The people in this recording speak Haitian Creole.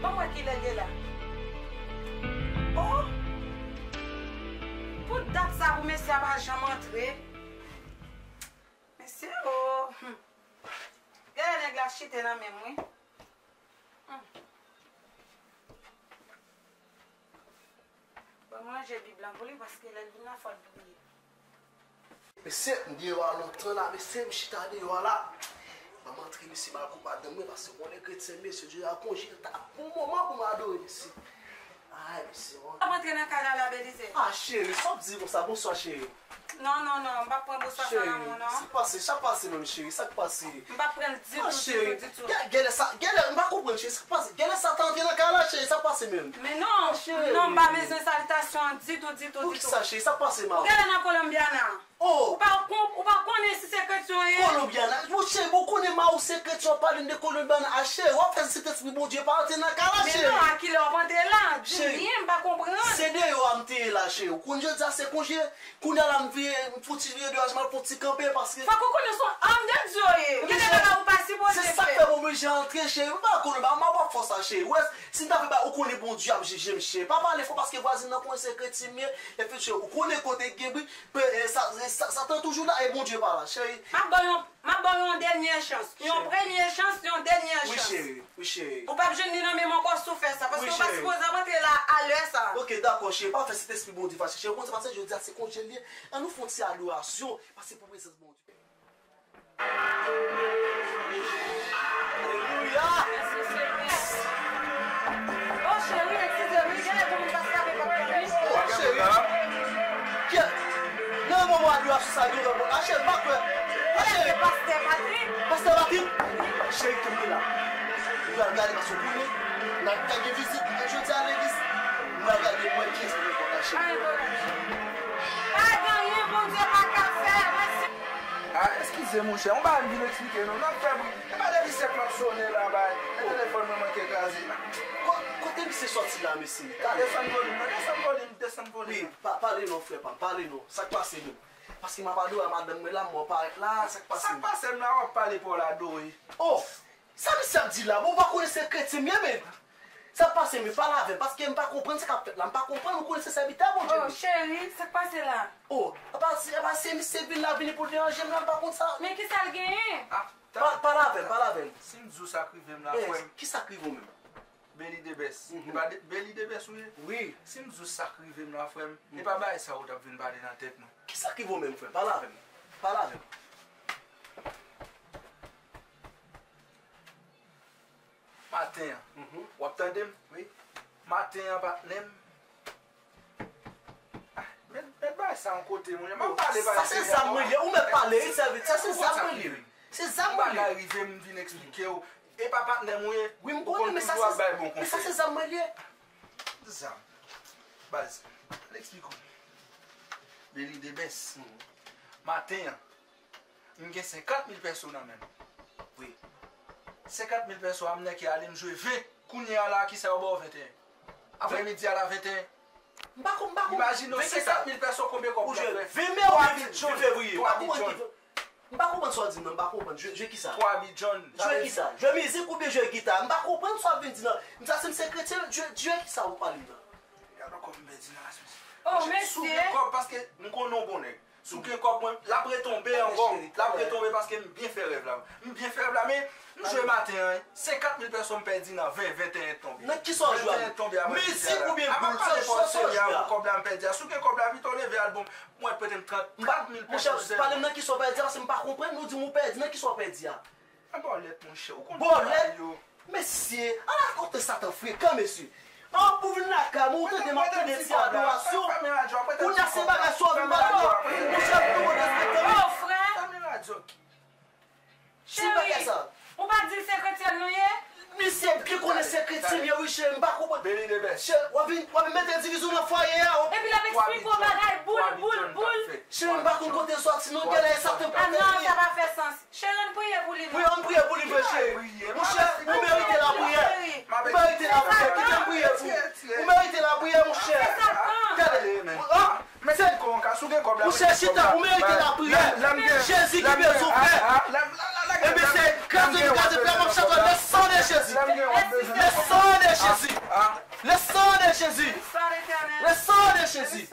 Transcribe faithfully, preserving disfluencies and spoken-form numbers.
Ban m wè kilè l ye la. Oh! Pou dat sa pou mesye a pa janm antre. Mesye, oh! Hmm. Genlè nèg la chite nan men m, wi. Hmm. Ban m ranje Bib lan pou li, paske lè l vin la, fò l bliye. Mesye, m deyò a lontan la, mesye, m chita deyò a la. Ban m antre, mesye, m al kout madanm mwen, paske konnen kretyen, mesye, jodi a konje, l ta bon moman pou m adore, mesye. Ay, mesye, w ap antre nan kay la, la, Belize? Ah, cheri, sa w ap di konsa? Bonswa, cheri. Non, non, non, m p ap pran bonswa sa nan men w, non. Sa k pase, sa k pase menm, cheri, sa k pase? M p ap pran l ditou, ditou, ditou. Gen, genlè sa, genlè, m pa konprann, cheri, sa k pase? Genlè sa ta antre nan kay la, cheri, sa k pase menm? Men non, non, m pa bezwen salitasyon an ditou, ditou, ditou. Poukisa, cheri, sa k pase, ma? Ou genlè nan Colombiana. Oh! Ou pa kon-, ou pa konnen si se kretyen w ye? Colombiana, monchè, bon, konnen ma ou se kretyen, w ap pale m de Colombiana, a cheri, w ap fè Sentespri Bondye pa antre nan kay la, cheri. Men non, a kilè w ap antre la? Di m byen, m pa konprann. Se deyò a m te ye la, cheri. Ou konn jodi a se konje, kounye a la m vire, m fouti vire deyò a, m al fouti kanpe, paske fòk ou konnen se yon òm de Dye w ye. Gen de bagay ou pa sipoze fè. Se sa k fè m oblije antre, cheri. M pa konnen, ba, m ap fè sa, cheri. Ou wè, si m ta fè bagay, ou konnen Bondye ap jije m, cheri. Pa pale fò, paske vwazin nan konnen se kretyen m ye, epi, cheri, ou konnen kote k gen bri. Pe-, e, sa, e, sa, Satan toujou la e Bondye pa la, cheri. M ap ba w yon, m ap ba w yon dènye chans. Yon premye chans, yon dènye chans. Wi, cheri. Wi, cheri. Ou p ap jwenn li nan men m ankò si w fè sa, paske w pa sipoze ap antre la a lè sa. Ok, dakò, cheri. Pa fè Sentespri Bondye fache, cheri. Ou konn sa pase, jodi a se konje l ye. Ann nou fè yon ti adorasyon, pase pou prezans Bondye. Alelouya! Mèsi, Senyè. Oh, cheri, eskize m, wi, genlè gen moun k ap frape pòt la, wi. Oh, cheri. Kè, nan moman adorasyon sa, gen yon pòt la, cheri, pa kwè. Ah, cheri. Se Pastè Patrick. Pastè Patrick? Cheri, kenbe la. Nou pral gade, paske w konnen, n ap gen vizit jodi a legliz. Nou pral gade pou wè kiyès ki gen pòt la, cheri. Pa gen pwoblèm. Pa gen anyen Bondye pa ka fè. Mèsi. Ah, eskize, monchè, yon bagay m vin eksplike nou. N ap fè bri. E pa depi sèk m ap sonnen la, bay. E telefòn mwen manke kraze. Ko-, kote misye sòti la, mesye? Desann volim nan, desann volim, desann volim nan. Wi, pa-, pale non, frè pa m, pale non. Sa k pase menm? Paske m ap adore a madanm mwen la, m wè w parèt la, sa k pase menm? Sa k pase m la, w ap pale pou w la, adore. Oh! Sa misye ap di la? Bon, ou pa konnen se kretyen m ye, men. Sa k pase, men pale avè m, paske m pa konprann sa k ap fèt la. M pa konprann, ou konnen se sèvitè Bondye m ye. Oh, cheri, sa k pase la? Oh, apa se, apa se misye vin la, vini pou l deranje m la, m pa konn sa. Men kisa l genyen? Ah, pa-, pale avè m, pale avè m. Si m di w sa k rive m la, frè m. Kisa k rive w menm? Beli Debès. Mhm. E pa de-, Beli Debès ou ye? Wi. Si m di w sa k rive m la, frè m, e pa bagay sa yo t ap vin pale nan tèt nou. Kisa k rive w menm, frè m? Pale avè m. Pale avè m. Maten an. Mhm. W ap tande m? Wi. Maten an, patnè m. Ah, met, met bagay sa yon kote, monchè. M ap pale bagay serye. Sa se zam mwen li ye. Ou mèt pale, wi, sèvitè. Sa se zam mwen li ye. Se zam mwen li ye. Yon bagay rive m, m vin eksplike w. E pa patnè m ou ye? Wi, m konnen, men sa se, men sa se zam mwen li ye. Zam. Baz, m eksplike w. Beli Debès. Mhm. Maten an, m gen senkant mil pèso nan men m. Wi. Senkant mil pèso a, m nèk ale m jwe ven. Kounye a la, kisa yo ba w venteyen? Aprèmidi a la, venteyen. M pa konn, m pa konn. Imajine w, senkant mil pèso, konbyen kòb ou jwe? Ven me oubyen ven fevriye? M pa konprann ki, m pa konprann sa w di m nan, m pa konprann. Jwe, jwe kisa? Twa bi John. Jwe kisa? Jwe mizik oubyen jwe gita? M pa konprann sa w ap vin di nan. M sa si m se kretyen, jwe, jwe kisa ou pale m nan? Gade kòb m pèdi nan laswit. Oh, mesye. Si w gen kòb, paske m konnen w bon nèg. Si w gen kòb, mwen, l ap retonbe ankò. L ap retonbe paske m byen fè rèv la. M byen fè rèv la, men m jwe maten an, senkant mil pèso m pèdi nan ven, venteyen tonbe. Nan kisa w jwe a? Venteyen tonbe a. Mizik oubyen boul, sa w jwe a? Kòb la m pèdi a. Si w gen kòb la, pito leve al bon. Mwen prete m trant, trant mil pèso sèlman. Monchè, pale m nan kisa w pèdi a, paske m pa konprann. Nou di m ou pèdi, nan kisa w pèdi a? An bòlèt, monchè, ou konn bagay yo. Bòlèt? Mesye, ala kote Satan frekan, mesye. An, pou vin lakay mwen, ou tande m ap tande ti adorasyon. Kounye a se bagay sa w vin pale la. Monchè, m tou respekte w. Oh, frè. Fèmen radyo. Ti bagay sa. Cheri, ou pa di l se kretyèn nou ye? Misye byen konnen se kretyèn m ye, wi, cheri, m pa konprann. Beni de bèch. Cheri, w ap vin, w ap vin mete divizyon nan fwaye a, o. Epi l ap eksplike w bagay boul, boul, boul. Cheri, m pa konn kote l sòti, non, genlè e Satan pran tèt li. Ah non, sa pa fè sans. Cheri, ann priye pou li, non? Wi, ann priye pou li vre, cheri. Monchè, ou merite lapriyè. Ou merite lapriyè. Kite m priye pou ou. Ou merite lapriyè, monchè. Gade. Ah, monchè, chita, ou merite lapriyè. Jezi ki bezwen w, frè. Ebyen, se kraze nou kraze, frè, m ap chante le sang de Jésus. Le sang de Jésus. Jezi.